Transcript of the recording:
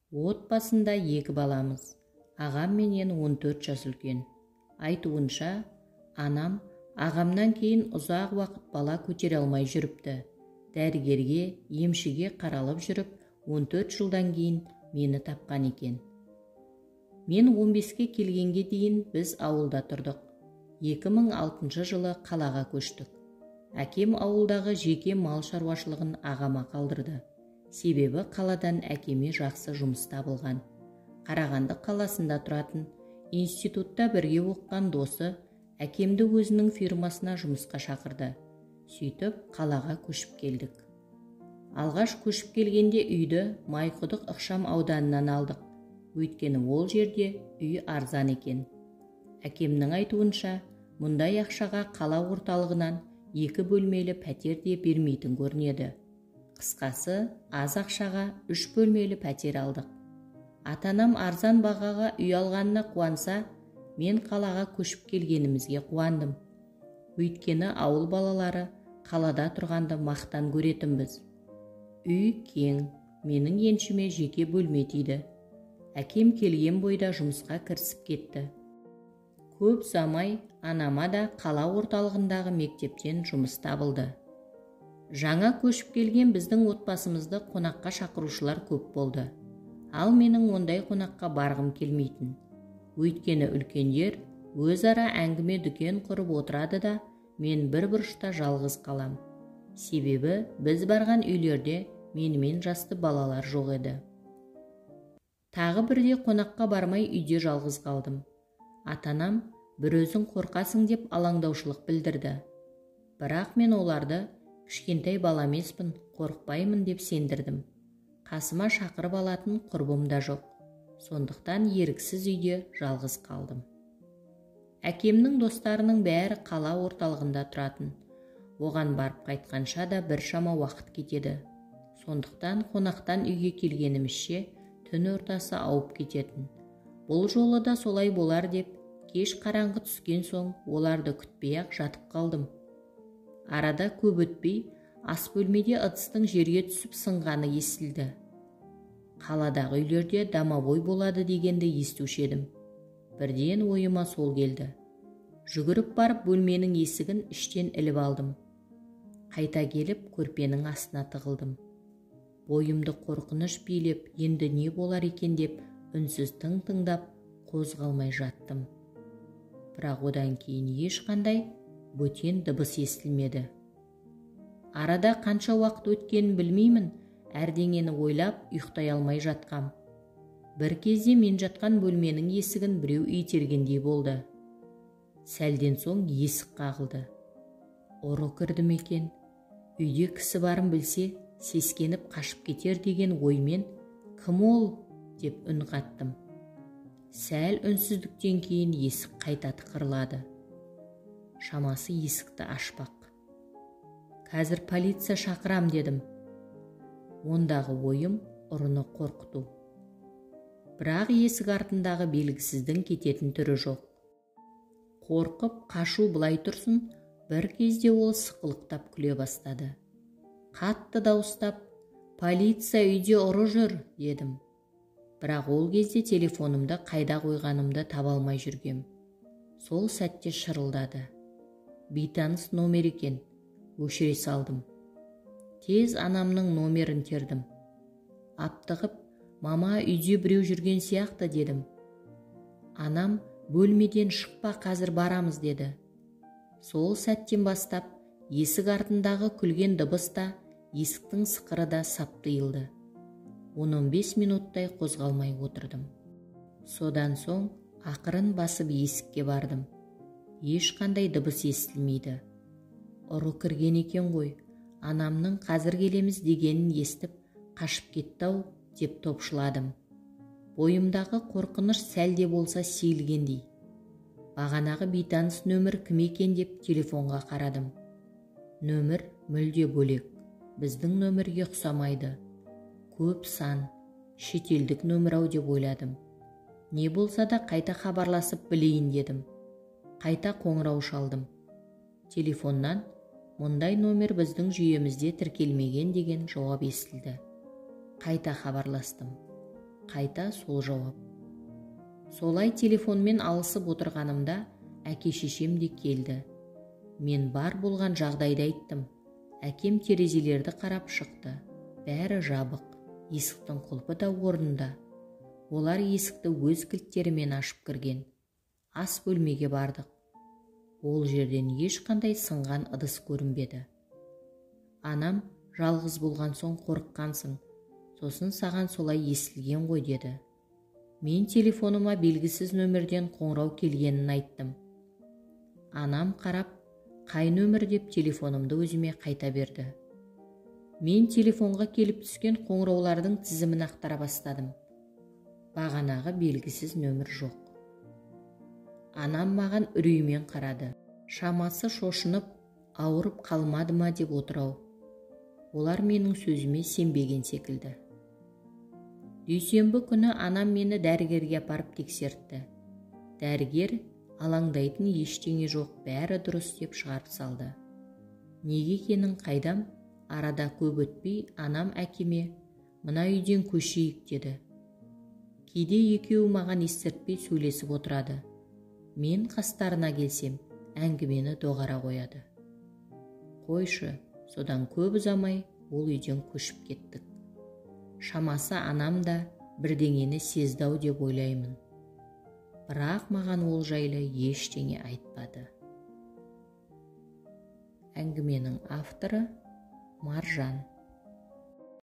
Отбасында 2 баламыз. Ағам менен 14 жас үлкен. Айтуынша, анам ағамнан кейін ұзақ уақыт бала көтере алмай жүріпті. Дәрігерге, емшіге қаралып жүріп, 14 жылдан кейін мені тапқан екен. Мен 15-ке келгенге дейін біз ауылда тұрдық. 2006 жылы қалаға көштік. Әкем ауылдағы жеке мал шаруашылығын ағама қалдырды. Себебі қаладан әкеме жақсы жұмыс табылған. Қарағанды қаласында тұратын, институтта бірге оқыған досы әкемді өзінің фирмасына жұмысқа шақырды. Сөйтіп қалаға көшіп келдік. Алғаш көшіп келгенде үйді Майқұдық ықшам ауданынан алдық. Өйткені ол жерде үй арзан екен. Әкемнің айтуынша, мұндай ақшаға қала орталығынан 2 бөлмелі пәтер де бермейтін көрінеді. Қысқасы, аз ақшаға 3 бөлмелі пәтер алдық. Ата-анам арзан бағаға үй алғанына қуанса, мен қалаға көшіп келгенімізге қуандым. Өйткені ауыл балалары қалада тұрғанды мақтан көретінбіз. Үй кең, менің еншіме жеке бөлме тиді. Әкем келген бойда жұмысқа кірісіп кетті. Көп ұзамай анама да қала орталығындағы мектептен жұмыс табылды. Жаңа көшіп келген біздің отбасымызды қонаққа шақырушылар көп болды. Ал менің ондай қонаққа барғым келмейтін. Өйткені үлкендер өзара әңгіме дүкен құрып отырады да, мен бір бұрышта жалғыз қалам. Себебі біз барған үйлерде менімен жасты балалар жоқ еді. Тағы бірде қонаққа бармай үйде жалғыз қалдым. Ата-анам бір өзің қорқасың деп алаңдаушылық білдірді. Бірақ мен оларды кішкентай бала емеспін, қорықпаймын деп сендірдім. Қасыма шақырып алатын құрбым да жоқ. Сондықтан еріксіз үйде жалғыз қалдым. Әкемнің достарының бәрі қала орталығында тұратын. Оған барып қайтқанша да біршама уақыт кетеді. Сондықтан қонақтан үйге келгенімізше түн ортасы ауып кететін. Бұл жолы да солай болар деп, кеш қараңғы түскен соң оларды күтпей-ақ жатып қалдым. Арада көп өтпей, ас бөлмеде ыдыстың жерге түсіп сынғаны естілді. Қаладағы үйлерде домовой болады дегенді естуші едім. Бірден ойыма сол келді. Жүгіріп барып бөлменің есігін іштен іліп алдым. Қайта келіп көрпенің астына тығылдым. Бойымды қорқыныш билеп, енді не болар екен деп үнсіз тың-тыңдап қозғалмай жаттым. Бірақ одан кейін ешқандай бөтен дыбыс естілмеді. Арада қанша уақыт өткенін білмеймін, әрдеңені ойлап ұйықтай алмай жатқам. Бір кезде мен жатқан бөлменің есігін біреу итергендей болды. Сәлден соң есік қағылды. Ұры кірді ме екен? Үйде кісі барын білсе, сескеніп қашып кетер деген оймен «Кім ол?» деп үн қаттым. Сәл үнсіздіктен кейін есік қайта тықырлады. Шамасы есікті ашпақ. Қазір полиция шақырам дедім. Ондағы ойым ұрыны қорқыту. Бірақ есік артындағы белгісіздің кететін түрі жоқ. Қорқып қашу былай тұрсын, бір кезде ол сықылықтап күле бастады. Қатты дауыстап, «Полиция, үйде ұры жүр» дедім. Бірақ ол кезде телефонымды қайда қойғанымды таба алмай жүргем. Сол сәтте шырылдады. Бейтаныс номер екен, өшіре салдым. Тез анамның номерін тердім. Аптығып, «Мама, үйде біреу жүрген сияқты» дедім. Анам, «Бөлмеден шықпа, қазір барамыз» деді. Сол сәттен бастап, есік артындағы күлген дыбыс та, есіктің сықыры да сап тыйылды. 10-15 минуттай қозғалмай отырдым. Содан соң ақырын басып есікке бардым. Ешқандай дыбыс естілмейді. Ұры кірген екен ғой, анамның қазір келеміз дегенін естіп, қашып кетті-ау деп топшыладым. Бойымдағы қорқыныш сәл де болса сейілгендей. Бағанағы бейтаныс нөмір кім екен деп телефонға қарадым. Нөмір мүлде бөлек, біздің нөмірге ұқсамайды. Көп сан, шетелдік нөмір ау деп ойладым. Не болса да қайта хабарласып білейін дедім. Қайта қоңырау шалдым. Телефоннан мұндай номер біздің жүйемізде тіркелмеген деген жауап естілді. Қайта хабарластым. Қайта сол жауап. Солай телефонмен алысып отырғанымда әке-шешем де келді. Мен бар болған жағдайды айттым. Әкем терезелерді қарап шықты. Бәрі жабық. Есіктің құлпы да орнында. Олар есікті өз кілттерімен ашып кірген. Ас бөлмеге бардық. Ол жерден ешқандай сынған ыдыс көрінбеді. Анам жалғыз болған соң қорыққансың, сосын саған солай естілген ғой деді. Мен телефоныма белгісіз нөмірден қоңырау келгенін айттым. Анам қарап, қай нөмір деп телефонымды өзіме қайта берді. Мен телефонға келіп түскен қоңыраулардың тізімін ақтара бастадым. Бағанағы белгісіз нөмір жоқ. Анам маған үреймен қарады. Шамасы шошынып, ауырып қалмады ма деп отыр-ау. Олар менің сөзіме сенбеген секілді. Дүйсенбі күні анам мені дәрігерге апарып тексертті. Дәрігер алаңдайтын ештеңе жоқ, бәрі дұрыс деп шығарып салды. Неге екенін қайдам, арада көп өтпей анам әкеме мына үйден көшейік деді. Кейде екеуі маған естіртпей сөйлесіп отырады. Мен қастарына келсем, әңгімені доғара қояды. Қойшы, содан көп ұзамай ол үйден көшіп кеттік. Шамасы анам да бірдеңені сезді-ау деп ойлаймын. Бірақ маған ол жайлы ештеңе айтпады. Әңгіменің авторы Маржан.